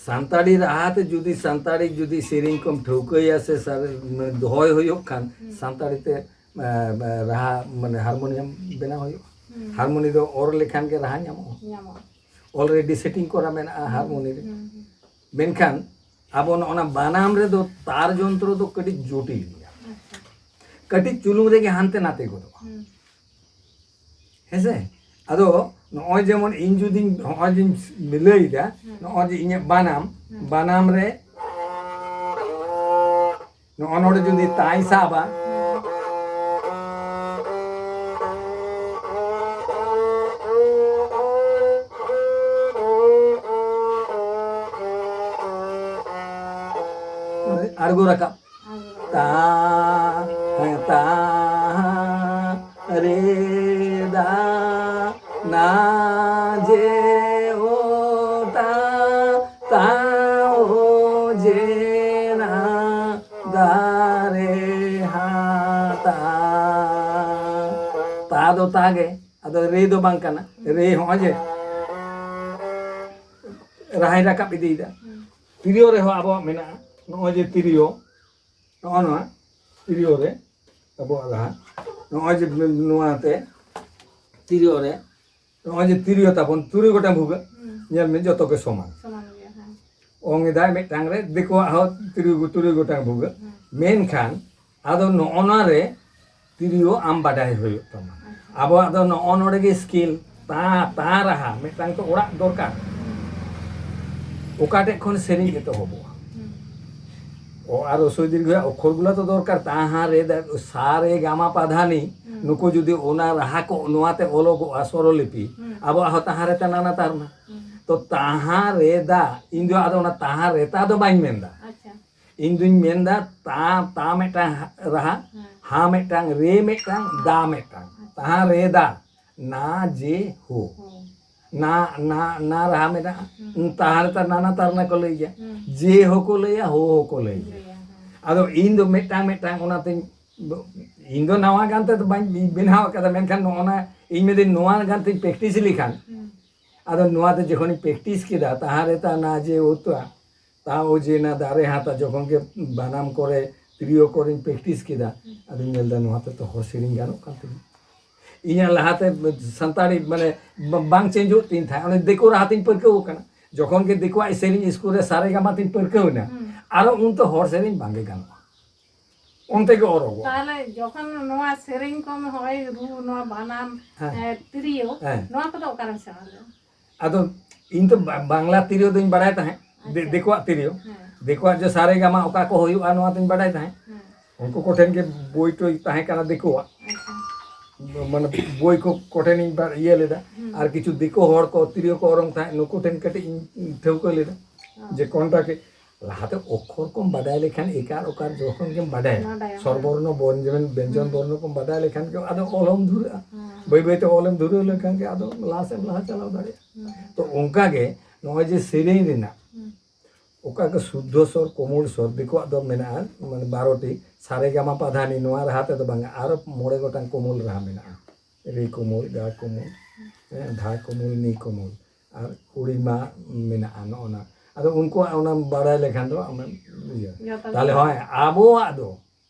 ᱥᱟᱱᱛᱟᱲᱤ ᱨᱟᱦᱟ ᱛᱮ ᱡᱩᱫᱤ ᱥᱟᱱᱛᱟᱲᱤ ᱡᱩᱫᱤ ᱥᱮᱨᱮᱧ ᱠᱚᱢ ᱴᱷᱟᱹᱣᱠᱟᱹᱭᱟ ᱥᱮ ᱥᱟᱨ- ᱢᱟᱱᱮ ᱫᱚᱦᱚᱭ ᱦᱩᱭᱩᱜ ᱠᱷᱟᱱ ᱦᱩᱸ᱾ ᱥᱟᱱᱛᱟᱲᱤ ᱛᱮ ᱮ, ᱮ, ᱨᱟᱦᱟ ᱢᱟᱱᱮ ᱦᱟᱨᱢᱳᱱᱤᱭᱟᱢ ᱵᱮᱱᱟᱣ ᱦᱩᱭᱩᱜᱼᱟ᱾ ᱦᱩᱸ᱾ ᱦᱟᱨᱢᱳᱱᱤ ᱫᱚ ᱚᱨ ᱞᱮᱠᱷᱟᱱ ᱜᱮ ᱨᱟᱦᱟ ᱧᱟᱢᱚᱜᱼᱟ᱾ ᱧᱟᱢᱚᱜᱼᱟ᱾ ᱚᱞᱨᱮᱰᱤ ᱥᱮᱴᱤᱝ ᱠᱚᱨᱟ ᱢᱮᱱᱟᱜᱼᱟ ᱦᱟᱨᱢᱳᱱᱤ ᱨᱮ᱾ ᱦᱩᱸ, ᱦᱩᱸ᱾ ᱢᱮᱱᱠᱷᱟᱱ ᱟᱵᱚ ᱱᱚᱜᱼᱚ ᱱᱟ ᱵᱟᱱᱟᱢ ᱨᱮᱫᱚ ᱛᱟᱨ ᱡᱚᱱᱛᱨᱚ ᱫᱚ ᱠᱟᱹᱴᱤᱡ ᱡᱚᱴᱤᱞ ᱜᱮᱭᱟ᱾ ᱟᱪᱪᱷᱟ᱾ ᱠᱟᱹᱴᱤᱡ ᱪᱩᱞᱩᱝ ᱨᱮᱜᱮ ᱦᱟᱱᱛᱮ ᱱᱟᱛᱮ ᱜᱚᱫᱚᱜᱼᱟ᱾ ᱦᱩᱸ᱾ ᱦᱮᱸᱥᱮ? ᱟᱫᱚ ᱱᱚᱜᱼᱚᱭ ᱡᱮᱢᱚᱱ ᱤᱧ ᱡᱩᱫᱤᱧ ᱱᱚᱜᱼᱚᱭ ᱡᱮᱧ ᱢᱤᱞᱟᱹᱭᱮᱫᱟ, ᱦᱩᱸ᱾ ᱱᱚᱜᱼᱚᱭ ᱡᱮ ᱤᱧᱟᱹᱜ ᱵᱟᱱᱟᱢ, ᱦᱩᱸ᱾ ᱵᱟᱱᱟᱢ ᱨᱮ ᱱᱚᱜᱼᱚ ᱱᱚᱰᱮ ᱡᱩᱫᱤ ᱛᱟᱭ ᱥᱟᱵᱟ, ᱟᱬᱜᱚ ᱨᱟᱠᱟᱵ᱾ ᱫᱟ ᱱᱟ ᱡᱮ ᱳ ᱛᱟ ᱛᱟ ᱳ ᱡᱮ ᱱᱟ ᱫᱟ ᱨᱮ ᱦᱟ ᱛᱟ᱾ ᱛᱟ ᱫᱚ ᱛᱟ ᱜᱮ, ᱟᱫᱚ ᱨᱮ ᱫᱚ ᱵᱟᱝ ᱠᱟᱱᱟ᱾ ᱨᱮ ᱦᱚᱸᱜᱼᱚᱭ ᱡᱮ ᱨᱟᱦᱟᱭ ᱨᱟᱠᱟᱵ ᱤᱫᱤᱭᱮᱫᱟ᱾ ᱛᱤᱨᱭᱳ ᱨᱮᱦᱚᱸ ᱟᱵᱚᱣᱟᱜ ᱢᱮᱱᱟᱜᱼᱟ, ᱱᱚᱜᱼᱚᱭ ᱡᱮ ᱛᱤᱨᱭᱳ, ᱱᱚᱜᱼᱚ ᱱᱚᱣᱟ ᱛᱤᱨᱭᱳ ᱨᱮ ᱟᱵᱚᱣᱟᱜ ᱨᱟᱦᱟ, ᱱᱚᱜᱼᱚᱭ ᱡᱮ ᱱᱚᱣᱟᱛᱮ ᱛᱤᱨᱭᱳ ᱨᱮ, ᱱᱚᱜᱼᱚᱭ ᱡᱮ ᱛᱤᱨᱭᱳ ᱛᱟᱵᱚᱱ ᱛᱩᱨᱩᱭ ᱜᱚᱴᱟᱝ ᱵᱷᱩᱜᱟᱹᱜ, ᱦᱩᱸ᱾ ᱧᱮᱞ ᱢᱮ ᱡᱚᱛᱚ ᱜᱮ ᱥᱚᱢᱟᱱ᱾ ᱥᱚᱢᱟᱱ ᱜᱮᱭᱟ, ᱦᱮᱸ᱾ ᱚᱝ ᱮᱫᱟᱭ ᱢᱤᱫᱴᱟᱝ ᱨᱮ, ᱫᱤᱠᱩᱣᱟᱜ ᱦᱚᱸ ᱛᱩᱨᱩᱭ ᱜᱚ-, ᱛᱩᱨᱩᱭ ᱜᱚᱴᱟᱝ ᱵᱷᱩᱜᱟᱹᱜ᱾ ᱦᱩᱸ᱾ ᱢᱮᱱᱠᱷᱟᱱ ᱟᱫᱚ ᱱᱚᱜᱼᱚ ᱱᱚᱣᱟ ᱨᱮ ᱛᱤᱨᱭᱳ ᱟᱢ ᱵᱟᱰᱟᱭ ᱦᱩᱭᱩᱜ ᱛᱟᱢᱟ᱾ ᱟᱪᱪᱷᱟ᱾ ᱟᱵᱚᱣᱟᱜ ᱫᱚ ᱱᱚᱜᱼᱚ ᱱᱚᱰᱮ ᱜᱮ ᱥᱠᱤᱞ, ᱛᱟ, ᱛᱟ ᱨᱟᱦᱟ ᱢᱤᱫᱴᱟᱝ ᱛᱚ ᱚᱲᱟᱜ ᱫᱚᱨᱠᱟᱨ᱾ ᱚᱠᱟ ᱴᱷᱮᱡ ᱠᱷᱚᱱ ᱥᱮᱨᱮᱧ ᱮᱛᱚᱦᱚᱵᱚᱜᱼᱟ? ᱦᱩᱸ᱾ ᱚ, ᱟᱨ ᱨᱚᱥᱳᱭ ᱫᱤᱨᱜᱷᱚ ᱚᱠᱠᱷᱚᱨ ᱜᱩᱞᱟ ᱛᱚ ᱫᱚᱨᱠᱟᱨ, ᱛᱟᱦᱟ ᱨᱮ ᱫᱟ, ᱥᱟ ᱨᱮ ᱜᱟᱢᱟ ᱯᱟᱫᱷᱟᱱᱤ, ᱦᱩᱸ᱾ ᱱᱩᱠᱩ ᱡᱩᱫᱤ ᱚᱱᱟ ᱨᱟᱦᱟ ᱠᱚ ᱱᱚᱣᱟ ᱛᱮ ᱚᱞᱚᱜᱚᱜᱼᱟ ᱥᱚᱨᱚᱞᱤᱯᱤ, ᱦᱩᱸ᱾ ᱟᱵᱚᱣᱟᱜ ᱦᱚᱸ ᱛᱟᱦᱟ ᱨᱮ ᱛᱟ ᱱᱟᱱᱟ ᱛᱟᱨᱱᱟ᱾ ᱦᱩᱸ᱾ ᱛᱚ ᱛᱟᱦᱟ ᱨᱮ ᱫᱟ, ᱤᱧ ᱫᱚ ᱟᱫᱚ ᱚᱱᱟ ᱛᱟᱦᱟ ᱨᱮ ᱛᱟ ᱫᱚ ᱵᱟᱹᱧ ᱢᱮᱱᱫᱟ᱾ ᱟᱪᱪᱷᱟ᱾ ᱤᱧ ᱫᱩᱧ ᱢᱮᱱᱫᱟ ᱛᱟ, ᱛᱟ ᱢᱤᱫᱴᱟᱝ ᱦᱟ-, ᱨᱟᱦᱟ, ᱦᱮᱸ᱾ ᱦᱟ ᱢᱤᱫᱴᱟᱝ, ᱨᱮ ᱢᱤᱫᱴᱟᱝ, ᱫᱟ ᱢᱤᱫᱴᱟᱝ᱾ ᱟᱪᱪᱷᱟ᱾ ᱛᱟᱦᱟ ᱨᱮ ᱫᱟ, ᱱᱟ ᱡᱮ ᱦᱳ᱾ ᱦᱳ᱾ ᱱᱟ, ᱱᱟ, ᱱᱟ ᱨᱟᱦᱟ ᱢᱮᱱᱟᱜᱼᱟ᱾ ᱦᱩᱸ᱾ ᱛᱟᱦᱟ ᱨᱮ ᱛᱟ ᱱᱟᱱᱟ ᱛᱟᱨᱱᱟ ᱠᱚ ᱞᱟᱹᱭ ᱜᱮᱭᱟ᱾ ᱦᱩᱸ᱾ ᱡᱮ ᱦᱚᱸ ᱠᱚ ᱞᱟᱹᱭᱟ, ᱦᱳ ᱦᱚᱸ ᱠᱚ ᱞᱟᱹᱭ ᱜᱮᱭᱟ᱾ ᱞᱟᱹᱭᱟ, ᱦᱮᱸ᱾ ᱟᱫᱚ ᱤᱧ ᱫᱚ ᱢᱤᱫᱴᱟᱝ ᱢᱤᱫᱴᱟᱝ ᱚᱱᱟᱛᱮᱧ, ᱤᱧ ᱫᱚ ᱱᱟᱣᱟ ᱜᱟᱱ ᱛᱮᱫᱚ ᱵᱟᱹᱧ ᱵᱮᱱᱟᱣ ᱟᱠᱟᱫᱟ, ᱢᱮᱱᱠᱷᱟᱱ ᱱᱚᱜᱼᱚ ᱱᱟ ᱤᱧ ᱢᱮᱱᱫᱟᱹᱧ ᱱᱚᱣᱟ ᱜᱟᱱ ᱛᱮᱧ practice ᱞᱮᱠᱷᱟᱱ, ᱦᱩᱸ᱾ ᱟᱫᱚ ᱱᱚᱣᱟ ᱫᱚ ᱡᱚᱠᱷᱚᱱᱤᱧ practice ᱠᱮᱫᱟ, ᱛᱟᱦᱟ ᱨᱮ ᱛᱟ ᱱᱟ ᱡᱮ ᱳ ᱛᱟ, ᱛᱟ ᱳ ᱡᱮ ᱱᱟ ᱫᱟ ᱨᱮ ᱦᱟ ᱛᱟ, ᱡᱚᱠᱷᱚᱱ ᱜᱮ ᱵᱟᱱᱟᱢ ᱠᱚᱨᱮ, ᱛᱤᱨᱭᱳ ᱠᱚᱨᱮᱧ practice ᱠᱮᱫᱟ, ᱟᱫᱚᱧ ᱧᱮᱞ ᱮᱫᱟ ᱱᱚᱣᱟ ᱛᱮ ᱛᱚ ᱦᱚᱲ ᱥᱮᱨᱮᱧ ᱜᱟᱱᱚᱜ ᱠᱟᱱ ᱛᱤᱧᱟ᱾ ᱤᱧᱟᱹᱜ ᱞᱟᱦᱟᱛᱮ ᱥᱟᱱᱛᱟᱲᱤ ᱢᱟᱱᱮ ᱵᱟ-, ᱵᱟᱝ ᱪᱮᱧᱡᱚᱜ ᱛᱤᱧ ᱛᱟᱦᱮᱸᱫ, ᱚᱱᱮ ᱫᱤᱠᱩ ᱨᱟᱦᱟ ᱛᱤᱧ ᱯᱟᱹᱨᱠᱟᱹᱣ ᱟᱠᱟᱱᱟ᱾ ᱡᱚᱠᱷᱚᱱ ᱜᱮ ᱫᱤᱠᱩᱣᱟᱜ ᱥᱮᱨᱮᱧ ᱥᱠᱩᱞ ᱨᱮ ᱥᱟᱨᱮ ᱜᱟᱢᱟ ᱛᱤᱧ ᱯᱟᱹᱨᱠᱟᱹᱣ ᱮᱱᱟ, ᱦᱩᱸ᱾ ᱟᱨᱚ ᱩᱱ ᱛᱚ ᱦᱚᱲ ᱥᱮᱨᱮᱧ ᱵᱟᱝᱜᱮ ᱜᱟᱱᱚᱜᱼᱟ, ᱚᱱᱛᱮ ᱜᱮ ᱚᱨᱚᱜᱚᱜᱼᱟ᱾ ᱛᱟᱦᱞᱮ ᱡᱚᱠᱷᱚᱱ ᱱᱚᱣᱟ ᱥᱮᱨᱮᱧ ᱠᱚᱢ ᱦᱚᱸᱜᱼᱚᱭ ᱨᱩ, ᱱᱚᱣᱟ ᱵᱟᱱᱟᱢ, ᱦᱮᱸ᱾ ᱮ, ᱛᱤᱨᱭᱳ, ᱦᱮᱸ᱾ ᱱᱚᱣᱟ ᱠᱚᱫᱚ ᱚᱠᱟᱨᱮᱢ ᱥᱮᱬᱟ ᱞᱮᱫᱟ? ᱟᱫᱚ ᱤᱧ ᱛᱚ ᱵᱟ-, ᱵᱟᱝᱞᱟ ᱛᱤᱨᱭᱳ ᱫᱚᱧ ᱵᱟᱲᱟᱭ ᱛᱟᱦᱮᱸᱫ, ᱫᱤ-, ᱟᱪᱪᱷᱟ᱾ ᱫᱤᱠᱩᱣᱟᱜ ᱛᱤᱨᱭᱳ᱾ ᱦᱮᱸ᱾ ᱫᱤᱠᱩᱣᱟᱜ ᱡᱮ ᱥᱟᱨᱮ ᱜᱟᱢᱟ ᱚᱠᱟ ᱠᱚ ᱦᱩᱭᱩᱜᱼᱟ, ᱱᱚᱣᱟ ᱫᱚᱧ ᱵᱟᱰᱟᱭ ᱛᱟᱦᱮᱸᱫ᱾ ᱦᱮᱸ᱾ ᱩᱱᱠᱩ ᱠᱚᱴᱷᱮᱱ ᱜᱮ ᱵᱳᱭ ᱴᱳᱭ ᱛᱟᱦᱮᱸ ᱠᱟᱱᱟ ᱫᱤᱠᱩᱣᱟᱜ᱾ ᱟᱪᱪᱷᱟ᱾ ᱢᱟᱱᱮ ᱵᱳᱭ ᱠᱚ ᱠᱚᱴᱷᱮᱱᱤᱧ ᱵᱟ-, ᱤᱭᱟᱹ ᱞᱮᱫᱟ᱾ ᱦᱩᱸ᱾ ᱟᱨ ᱠᱤᱪᱷᱩ ᱫᱤᱠᱩ ᱦᱚᱲ ᱠᱚ ᱛᱤᱨᱭᱳ ᱠᱚ ᱚᱨᱚᱝ ᱛᱟᱦᱮᱸᱫ, ᱱᱩᱠᱩ ᱴᱷᱮᱱ ᱠᱟᱹᱴᱤᱡ ᱤᱧ ᱴᱷᱟᱹᱣᱠᱟᱹ ᱞᱮᱫᱟ᱾ ᱚ᱾ ᱡᱮ ᱠᱚᱱᱴᱟ ᱠᱮ-, ᱞᱟᱦᱟᱛᱮ ᱚᱠᱠᱷᱚᱨ ᱠᱚᱢ ᱵᱟᱰᱟᱭ ᱞᱮᱠᱷᱟᱱ, ᱮᱠᱟᱨ ᱚᱠᱟᱨ ᱡᱚᱠᱷᱚᱱ ᱜᱮᱢ ᱵᱟᱰᱟᱭᱟ, ᱵᱟᱰᱟᱭᱟ, ᱥᱚᱨᱵᱚᱨᱱᱚ ᱵᱚᱨ-, ᱡᱮᱢᱚᱱ ᱵᱮᱧᱡᱚᱱ ᱦᱩᱸ᱾ ᱵᱚᱨᱱᱚ ᱠᱚᱢ ᱵᱟᱰᱟᱭ ᱞᱮᱠᱷᱟᱱ ᱜᱮ ᱟᱫᱚ ᱚᱞ ᱦᱚᱢ ᱫᱷᱩᱨᱟᱹᱜᱼᱟ᱾ ᱦᱩᱸ᱾ ᱵᱟᱹᱭ ᱵᱟᱹᱭᱛᱮ ᱚᱞᱮᱢ ᱫᱷᱩᱨᱟᱹᱣ ᱞᱮᱱᱠᱷᱟᱱ ᱜᱮ ᱟᱫᱚ ᱞᱟᱦᱟ ᱥᱮᱫ ᱞᱟᱦᱟ ᱪᱟᱞᱟᱣ ᱫᱟᱲᱮᱭᱟᱜᱼᱟ᱾ ᱦᱩᱸ᱾ ᱛᱚ ᱚᱱᱠᱟ ᱜᱮ ᱱᱚᱜᱼᱚᱭ ᱡᱮ ᱥᱮᱨᱮᱧ ᱨᱮᱱᱟᱜ ᱦᱩᱸ᱾ ᱚᱠᱟ ᱠᱚ ᱥᱩᱫᱽᱫᱷᱚ ᱥᱚᱨ, ᱠᱚᱢᱚᱞ ᱥᱚᱨ, ᱫᱤᱠᱩᱣᱟᱜ ᱫᱚ ᱢᱮᱱᱟᱜᱼᱟ, ᱢᱟᱱᱮ ᱵᱟᱨᱚᱴᱤ, ᱥᱟᱨᱮ ᱜᱟᱢᱟ ᱯᱟᱫᱷᱟᱱᱤ, ᱱᱚᱣᱟ ᱨᱟᱦᱟ ᱛᱮᱫᱚ ᱵᱟᱝᱟ, ᱟᱨᱚ ᱢᱚᱬᱮ ᱜᱚᱴᱟᱝ ᱠᱚᱢᱚᱞ ᱨᱟᱦᱟ ᱢᱮᱱᱟᱜᱼᱟ, ᱨᱤ ᱠᱚᱢᱚᱞ, ᱜᱟ ᱠᱚᱢᱚᱞ, ᱦᱮᱸ, ᱫᱷᱟ ᱠᱚᱢᱚᱞ, ᱱᱤ ᱠᱚᱢᱚᱞ, ᱟᱨ ᱠᱩᱲᱤ ᱢᱟ ᱢᱮᱱᱟᱜᱼᱟ ᱱᱚᱜᱼᱚ ᱱᱟ᱾ ᱟᱫᱚ ᱩᱱᱠᱩᱣᱟᱜ ᱚᱱᱟ ᱵᱟᱲᱟᱭ ᱞᱮᱠᱷᱟᱱ ᱫᱚ ᱟᱢᱮᱢ ᱤᱭᱟᱹ᱾ ᱡᱚᱛᱚ ᱛᱟᱦᱞᱮ ᱜᱮ᱾ ᱦᱳᱭ, ᱟᱵᱚᱣᱟᱜ ᱫᱚ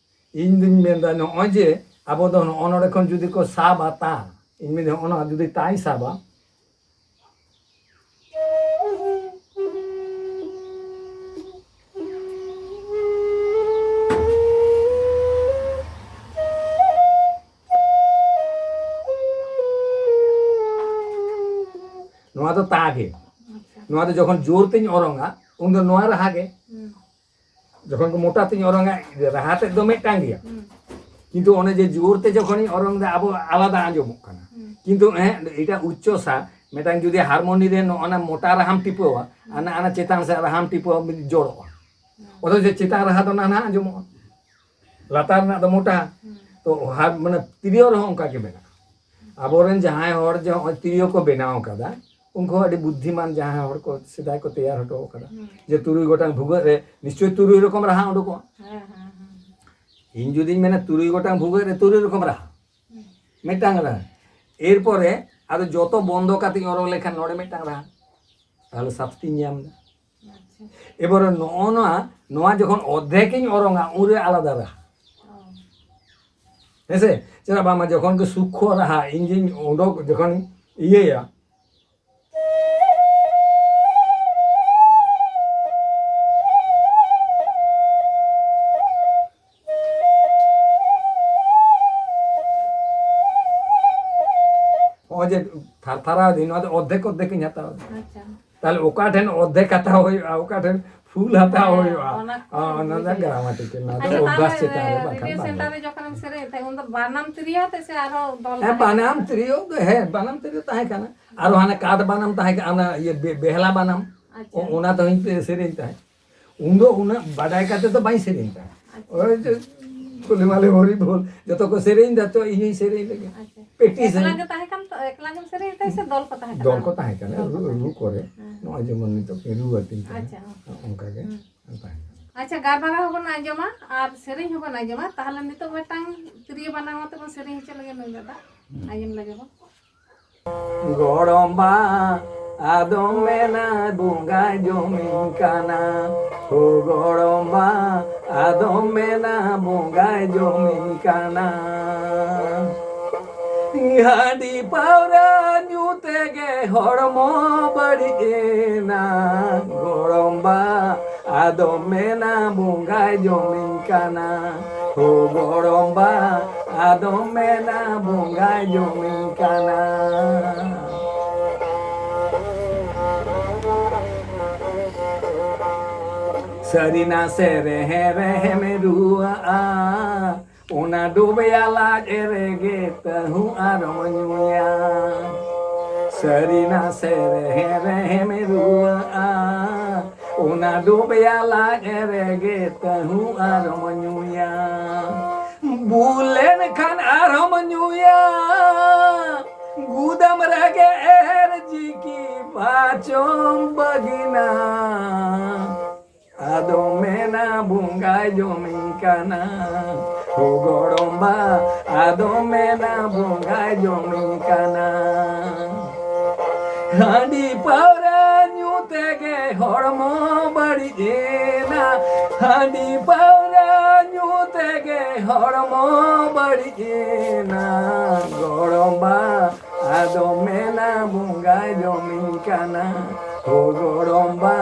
ᱤᱧ ᱫᱩᱧ ᱢᱮᱱᱫᱟ ᱱᱚᱜᱼᱚᱭ ᱡᱮ ᱟᱵᱚ ᱫᱚ ᱱᱚᱜᱼᱚ ᱱᱚᱰᱮ ᱠᱷᱚᱱ ᱡᱩᱫᱤ ᱠᱚ ᱥᱟᱵᱟ ᱛᱟ, ᱤᱧ ᱢᱮᱱᱫᱟ ᱱᱚᱜᱼᱚ ᱱᱚᱣᱟ ᱡᱩᱫᱤ ᱛᱟᱭ ᱥᱟᱵᱟ, ᱱᱚᱣᱟ ᱫᱚ ᱛᱟ ᱜᱮ᱾ ᱟᱪᱪᱷᱟ᱾ ᱱᱚᱣᱟ ᱫᱚ ᱡᱚᱠᱷᱚᱱ ᱡᱳᱨ ᱛᱤᱧ ᱚᱨᱚᱝᱟ, ᱩᱱ ᱫᱚ ᱱᱚᱣᱟ ᱨᱟᱦᱟ ᱜᱮ᱾ ᱦᱩᱸ᱾ ᱡᱚᱠᱷᱚᱱ ᱠᱚ ᱢᱚᱴᱟ ᱛᱤᱧ ᱚᱨᱚᱝᱟ, ᱨᱟᱦᱟ ᱛᱮᱫ ᱫᱚ ᱢᱤᱫᱴᱟᱝ ᱜᱮᱭᱟ᱾ ᱦᱩᱸ᱾ ᱠᱤᱱᱛᱩ ᱚᱱᱮ ᱡᱮ ᱡᱳᱨ ᱛᱮ ᱡᱚᱠᱷᱚᱱᱤᱧ ᱚᱨᱚᱝ ᱫᱟ, ᱟᱵᱚ ᱟᱞᱟᱫᱟ ᱟᱸᱡᱚᱢᱚᱜ ᱠᱟᱱᱟ᱾ ᱦᱩᱸ᱾ ᱠᱤᱱᱛᱩ ᱦᱮᱸ, ᱮᱴᱟᱜ ᱩᱪᱪᱚ ᱥᱟ, ᱢᱤᱫᱴᱟᱝ ᱡᱩᱫᱤ ᱦᱟᱨᱢᱳᱱᱤ ᱨᱮ ᱱᱚᱜᱼᱚ ᱱᱟ ᱢᱚᱴᱟ ᱨᱟᱦᱟᱢ ᱴᱤᱯᱟᱹᱣᱟ, ᱦᱩᱸ᱾ ᱟᱨ ᱱᱟ-, ᱚᱱᱟ ᱪᱮᱛᱟᱱ ᱥᱮᱫ ᱨᱟᱦᱟᱢ ᱴᱤᱯᱟᱹᱣᱟ, ᱡᱳᱨᱚᱜᱼᱟ᱾ ᱦᱩᱸ᱾ ᱚᱛᱷᱚᱪᱚ ᱪᱮᱛᱟᱱ ᱨᱟᱦᱟ ᱫᱚ ᱱᱟᱱᱦᱟ ᱟᱸᱡᱚᱢᱚᱜᱼᱟ, ᱞᱟᱛᱟᱨ ᱨᱮᱱᱟᱜ ᱫᱚ ᱢᱚᱴᱟ᱾ ᱦᱩᱸ᱾ ᱛᱚ ᱦᱟᱨ-, ᱢᱟᱱᱮ ᱛᱤᱨᱭᱳ ᱨᱮᱦᱚᱸ ᱚᱱᱠᱟ ᱜᱮ ᱢᱮᱱᱟᱜᱼᱟ᱾ ᱟᱵᱚᱨᱮᱱ ᱡᱟᱦᱟᱸᱭ ᱦᱚᱲ ᱡᱮ ᱱᱚᱜᱼᱚᱭ ᱛᱤᱨᱭᱳ ᱠᱚ ᱵᱮᱱᱟᱣ ᱠᱟᱫᱟ, ᱩᱱᱠᱩ ᱦᱚᱸ ᱟᱹᱰᱤ ᱵᱩᱫᱽᱫᱷᱤᱢᱟᱱ ᱡᱟᱦᱟᱸᱭ ᱦᱚᱲ ᱠᱚ ᱥᱮᱫᱟᱭ ᱠᱚ ᱛᱮᱭᱟᱨ ᱦᱚᱴᱚ ᱠᱟᱫᱟ, ᱦᱩᱸ᱾ ᱡᱮ ᱛᱩᱨᱩᱭ ᱜᱚᱴᱟᱝ ᱵᱷᱩᱜᱟᱹᱜ ᱨᱮ ᱱᱤᱥᱪᱳᱭ ᱛᱩᱨᱩᱭ ᱨᱚᱠᱚᱢ ᱨᱟᱦᱟ ᱩᱰᱩᱠᱚᱜᱼᱟ᱾ ᱦᱮᱸ, ᱦᱮᱸ, ᱦᱮᱸ᱾ ᱤᱧ ᱡᱩᱫᱤᱧ ᱢᱮᱱᱟ ᱛᱩᱨᱩᱭ ᱜᱚᱴᱟᱝ ᱵᱷᱩᱜᱟᱹᱜ ᱨᱮ ᱛᱩᱨᱩᱭ ᱨᱚᱠᱚᱢ ᱨᱟᱦᱟ, ᱦᱩᱸ᱾ ᱢᱤᱫᱴᱟᱝ ᱨᱟᱦᱟ, ᱮᱨᱯᱚᱨᱮ ᱟᱫᱚ ᱡᱚᱛᱚ ᱵᱚᱱᱫᱚ ᱠᱟᱛᱮᱧ ᱚᱨᱚᱝ ᱞᱮᱠᱷᱟᱱ ᱱᱚᱰᱮ ᱢᱤᱫᱴᱟᱝ ᱨᱟᱦᱟ, ᱛᱟᱦᱞᱮ ᱥᱟᱛᱴᱤᱧ ᱧᱟᱢ ᱮᱫᱟ᱾ ᱟᱪᱪᱷᱟ᱾ ᱮᱵᱟᱨᱮ ᱱᱚᱜᱼᱚ ᱱᱚᱣᱟ, ᱱᱚᱣᱟ ᱡᱚᱠᱷᱚᱱ ᱚᱨᱫᱷᱮᱠ ᱤᱧ ᱚᱨᱚᱝᱟ, ᱩᱱᱨᱮ ᱟᱞᱟᱫᱟ ᱨᱟᱦᱟ᱾ ᱚ᱾ ᱦᱮᱸᱥᱮ? ᱪᱮᱫᱟᱜ ᱵᱟᱝᱢᱟ ᱡᱚᱠᱷᱚᱱ ᱜᱮ ᱥᱩᱠᱠᱷᱚ ᱨᱟᱦᱟ ᱤᱧ ᱜᱤᱧ ᱚᱰᱚᱠ, ᱡᱚᱠᱷᱚᱱ ᱤᱭᱟᱹᱭᱟ, ᱱᱚᱜᱼᱚᱭ ᱡᱮ ᱛᱷᱟᱨᱛᱷᱟᱨᱟᱣ ᱫᱤᱧ, ᱱᱚᱣᱟ ᱫᱚ ᱚᱨᱫᱷᱮᱠ ᱚᱨᱫᱷᱮᱠ ᱤᱧ ᱦᱟᱛᱟᱣ ᱮᱫᱟ᱾ ᱟᱪᱪᱷᱟ᱾ ᱛᱟᱦᱞᱮ ᱚᱠᱟ ᱴᱷᱮᱱ ᱚᱨᱫᱷᱮᱠ ᱦᱟᱛᱟᱣ ᱦᱩᱭᱩᱜᱼᱟ, ᱚᱠᱟ ᱴᱷᱮᱱ ᱯᱷᱩᱞ ᱦᱟᱛᱟᱣ ᱦᱮᱸ, ᱦᱩᱭᱩᱜᱼᱟ? ᱚᱱᱟ ᱠᱚ ᱚ, ᱚᱱᱟ ᱫᱚ ᱵᱩᱡᱷᱟᱹᱣ᱾ ᱜᱨᱟᱢᱟᱴᱤᱠᱟᱞ, ᱱᱚᱣᱟ ᱫᱚ ᱟᱪᱪᱷᱟ, ᱚᱵᱷᱟᱥ ᱛᱟᱦᱞᱮ, ᱪᱮᱛᱟᱱ ᱨᱮ, ᱮ, ᱵᱟᱝᱠᱷᱟᱱ ᱨᱮᱰᱤᱭᱳ ᱵᱟᱝ ᱥᱮᱱᱴᱟᱨ ᱦᱩᱭᱩᱜᱼᱟ᱾ ᱨᱮ ᱡᱚᱠᱷᱚᱱᱮᱢ ᱥᱮᱨᱮᱧ ᱛᱟᱦᱮᱸᱫ, ᱩᱱ ᱫᱚ ᱵᱟᱱᱟᱢ ᱛᱤᱨᱭᱳ ᱟᱛᱮ ᱥᱮ ᱟᱨᱦᱚᱸ ᱫᱚᱞ ᱦᱮᱸ, ᱛᱟᱦᱮᱸ ᱵᱟᱱᱟᱢ ᱠᱟᱱᱟ? ᱛᱤᱨᱭᱳ ᱫᱚ, ᱦᱮᱸ, ᱵᱟᱱᱟᱢ ᱛᱤᱨᱭᱳ ᱛᱟᱦᱮᱸ ᱠᱟᱱᱟ᱾ ᱟᱨᱚ ᱦᱟᱱᱮ ᱠᱟᱴ ᱵᱟᱱᱟᱢ ᱛᱟᱦᱮᱸ ᱠᱟᱱᱟ, ᱚᱱᱟ ᱤᱭᱟᱹ ᱵᱮ-, ᱵᱮᱦᱞᱟ ᱵᱟᱱᱟᱢ᱾ ᱟᱪᱪᱷᱟ᱾ ᱚ-, ᱚᱱᱟ ᱛᱮᱦᱚᱸᱧ ᱯᱮ ᱥᱮᱨᱮᱧ ᱛᱟᱦᱮᱸᱫ᱾ ᱩᱱ ᱫᱚ ᱩᱱᱟᱹᱜ ᱵᱟᱰᱟᱭ ᱠᱟᱛᱮ ᱫᱚ ᱵᱟᱹᱧ ᱥᱮᱨᱮᱧ ᱫᱟ᱾ ᱟᱪᱪᱷᱟ᱾ ᱳᱭ ᱡᱮ ᱠᱩᱞᱤ ᱢᱟᱞᱮ ᱦᱚᱨᱤ ᱵᱚᱞ, ᱡᱚᱛᱚ ᱠᱚ ᱥᱮᱨᱮᱧ ᱫᱟ, ᱛᱚ ᱤᱧ ᱦᱚᱸᱧ ᱥᱮᱨᱮᱧ ᱞᱮᱜᱮ᱾ ᱟᱪᱪᱷᱟ᱾ Practice ᱮᱠᱞᱟ ᱟᱹᱧ᱾ ᱜᱮ ᱛᱟᱦᱮᱸ ᱠᱟᱱ ᱛᱚ, ᱮᱠᱞᱟ ᱜᱮᱢ ᱥᱮᱨᱮᱧ ᱛᱟᱦᱮᱸ ᱥᱮ ᱫᱚᱞ ᱠᱚ ᱛᱟᱦᱮᱸ ᱠᱟᱱᱟ? ᱫᱚᱞ ᱠᱚ ᱨᱩ, ᱛᱟᱦᱮᱸ ᱨᱩ ᱠᱟᱱᱟ᱾ ᱠᱚᱨᱮ᱾ ᱦᱮᱸ᱾ ᱱᱚᱜᱼᱚᱭ ᱡᱮᱢᱚᱱ ᱱᱤᱛᱚᱜ ᱠᱤᱱ ᱨᱩ ᱟᱹᱠᱤᱱ ᱠᱟᱱᱟ᱾ ᱟᱪᱪᱷᱟ, ᱦᱚᱸ᱾ ᱚᱱᱠᱟ ᱜᱮ᱾ ᱦᱩᱸ᱾ ᱛᱟᱦᱮᱸ ᱠᱟᱱᱟ᱾ ᱟᱪᱪᱷᱟ, ᱜᱟᱨ ᱵᱟᱱᱟᱢ ᱦᱚᱸᱵᱚᱱ ᱟᱸᱡᱚᱢᱟ ᱟᱨ ᱥᱮᱨᱮᱧ ᱦᱚᱸᱵᱚᱱ ᱟᱸᱡᱚᱢᱟ᱾ ᱛᱟᱦᱚᱞᱮ ᱱᱤᱛᱚᱜ ᱢᱤᱫᱴᱟᱝ ᱛᱤᱨᱭᱳ ᱵᱟᱱᱟᱢ ᱟᱛᱮ ᱵᱚᱱ ᱥᱮᱨᱮᱧ ᱦᱚᱪᱚ ᱞᱮᱜᱮ ᱱᱩᱭ ᱫᱟᱫᱟ᱾ ᱦᱩᱸ᱾ ᱟᱸᱡᱚᱢ ᱞᱮᱜᱮ ᱵᱚᱱ᱾ ᱜᱚᱲᱚᱢᱵᱟ, ᱟᱫᱚᱢ ᱢᱮᱱᱟ ᱵᱚᱸᱜᱟᱭ ᱡᱚᱢᱤᱧ ᱠᱟᱱᱟ᱾ ᱦᱳ ᱜᱚᱲᱚᱢᱵᱟ, ᱟᱫᱚᱢ ᱢᱮᱱᱟ ᱵᱚᱸᱜᱟᱭ ᱡᱚᱢᱤᱧ ᱠᱟᱱᱟ᱾ ᱦᱟᱺᱰᱤ ᱯᱟᱹᱣᱨᱟᱹ ᱧᱩ ᱛᱮᱜᱮ ᱦᱚᱲᱢᱚ ᱵᱟᱹᱲᱤᱡ ᱮᱱᱟ᱾ ᱜᱚᱲᱚᱢᱵᱟ, ᱟᱫᱚᱢ ᱢᱮᱱᱟ ᱵᱚᱸᱜᱟᱭ ᱡᱚᱢᱤᱧ ᱠᱟᱱᱟ᱾ ᱦᱳ ᱜᱚᱲᱚᱢᱵᱟ, ᱟᱫᱚᱢ ᱢᱮᱱᱟ ᱵᱚᱸᱜᱟᱭ ᱡᱚᱢᱤᱧ ᱠᱟᱱᱟ᱾ ᱥᱟᱹᱨᱤ ᱱᱟᱥᱮ ᱨᱮᱦᱮ ᱨᱮᱦᱮᱢ ᱨᱩᱣᱟᱹᱜᱼᱟ, ᱚᱱᱟ ᱰᱩᱵᱭᱟ ᱞᱟᱡ ᱨᱮᱜᱮ ᱛᱟᱹᱦᱩ ᱟᱨᱚᱢ ᱧᱩᱭᱟ᱾ ᱥᱟᱹᱨᱤ ᱱᱟᱥᱮ ᱨᱮᱦᱮ ᱨᱮᱦᱮᱢ ᱨᱩᱣᱟᱹᱜᱼᱟ, ᱚᱱᱟ ᱰᱩᱵᱭᱟ ᱞᱟᱡ ᱨᱮᱜᱮ ᱛᱟᱹᱦᱩ ᱟᱨᱚᱢ ᱧᱩᱭᱟ᱾ ᱵᱩᱞ ᱞᱮᱱᱠᱷᱟᱱ ᱟᱨᱦᱚᱸᱢ ᱧᱩᱭᱟ, ᱜᱩᱫᱟᱢ ᱨᱮᱜᱮ ᱮᱨ ᱡᱤᱠᱤ ᱵᱟᱪᱚᱢ ᱵᱟᱹᱜᱤᱱᱟ᱾ ᱟᱫᱚ ᱢᱮᱱᱟ ᱵᱚᱸᱜᱟᱭ ᱡᱚᱢᱤᱧ ᱠᱟᱱᱟ᱾ ᱦᱳ ᱜᱚᱲᱚᱢᱵᱟ, ᱟᱫᱚ ᱢᱮᱱᱟ ᱵᱚᱸᱜᱟᱭ ᱡᱚᱢᱤᱧ ᱠᱟᱱᱟ᱾ ᱦᱟᱺᱰᱤ ᱯᱟᱹᱣᱨᱟᱹ ᱧᱩ ᱛᱮᱜᱮ ᱦᱚᱲᱢᱚ ᱵᱟᱹᱲᱤᱡ ᱮᱱᱟ᱾ ᱦᱟᱺᱰᱤ ᱯᱟᱹᱣᱨᱟᱹ ᱧᱩ ᱛᱮᱜᱮ ᱦᱚᱲᱢᱚ ᱵᱟᱹᱲᱤᱡ ᱮᱱᱟ᱾ ᱜᱚᱲᱚᱢᱵᱟ, ᱟᱫᱚ ᱢᱮᱱᱟ ᱵᱚᱸᱜᱟᱭ ᱡᱚᱢᱤᱧ ᱠᱟᱱᱟ᱾ ᱦᱳ ᱜᱚᱲᱚᱢᱵᱟ,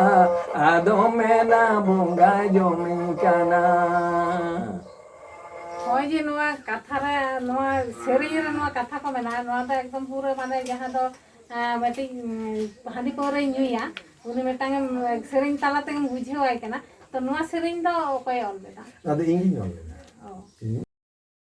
ᱟᱫᱚ ᱢᱮᱱᱟ ᱵᱚᱸᱜᱟᱭ ᱡᱚᱢᱤᱧ ᱠᱟᱱᱟ᱾ ᱱᱚᱜᱼᱚᱭ ᱡᱮ ᱱᱚᱣᱟ ᱠᱟᱛᱷᱟ ᱨᱮ, ᱱᱚᱣᱟ ᱥᱮᱨᱮᱧ ᱨᱮ ᱱᱚᱣᱟ ᱠᱟᱛᱷᱟ ᱠᱚ ᱢᱮᱱᱟᱜᱼᱟ, ᱱᱚᱣᱟ ᱫᱚ ᱮᱠᱫᱚᱢ ᱯᱩᱨᱟᱹ ᱢᱟᱱᱮ ᱡᱟᱦᱟᱸ ᱫᱚ, ᱮᱸ, ᱢᱤᱫᱴᱤᱡ, ᱩᱸ, ᱦᱟᱺᱰᱤ ᱯᱟᱹᱣᱨᱟᱹᱭ ᱧᱩᱭᱟ, ᱩᱱᱤ ᱢᱤᱫᱴᱟᱝ ᱮᱢ, ᱥᱮᱨᱮᱧ ᱛᱟᱞᱟ ᱛᱮᱜᱮᱢ ᱵᱩᱡᱷᱟᱹᱣᱟᱭ ᱠᱟᱱᱟ᱾ ᱛᱚ ᱱᱚᱣᱟ ᱥᱮᱨᱮᱧ ᱫᱚ ᱚᱠᱚᱭᱮ ᱚᱞ ᱞᱮᱫᱟ? ᱚᱱᱟ ᱫᱚ ᱤᱧ ᱜᱤᱧ ᱚᱞ ᱞᱮᱫᱟ᱾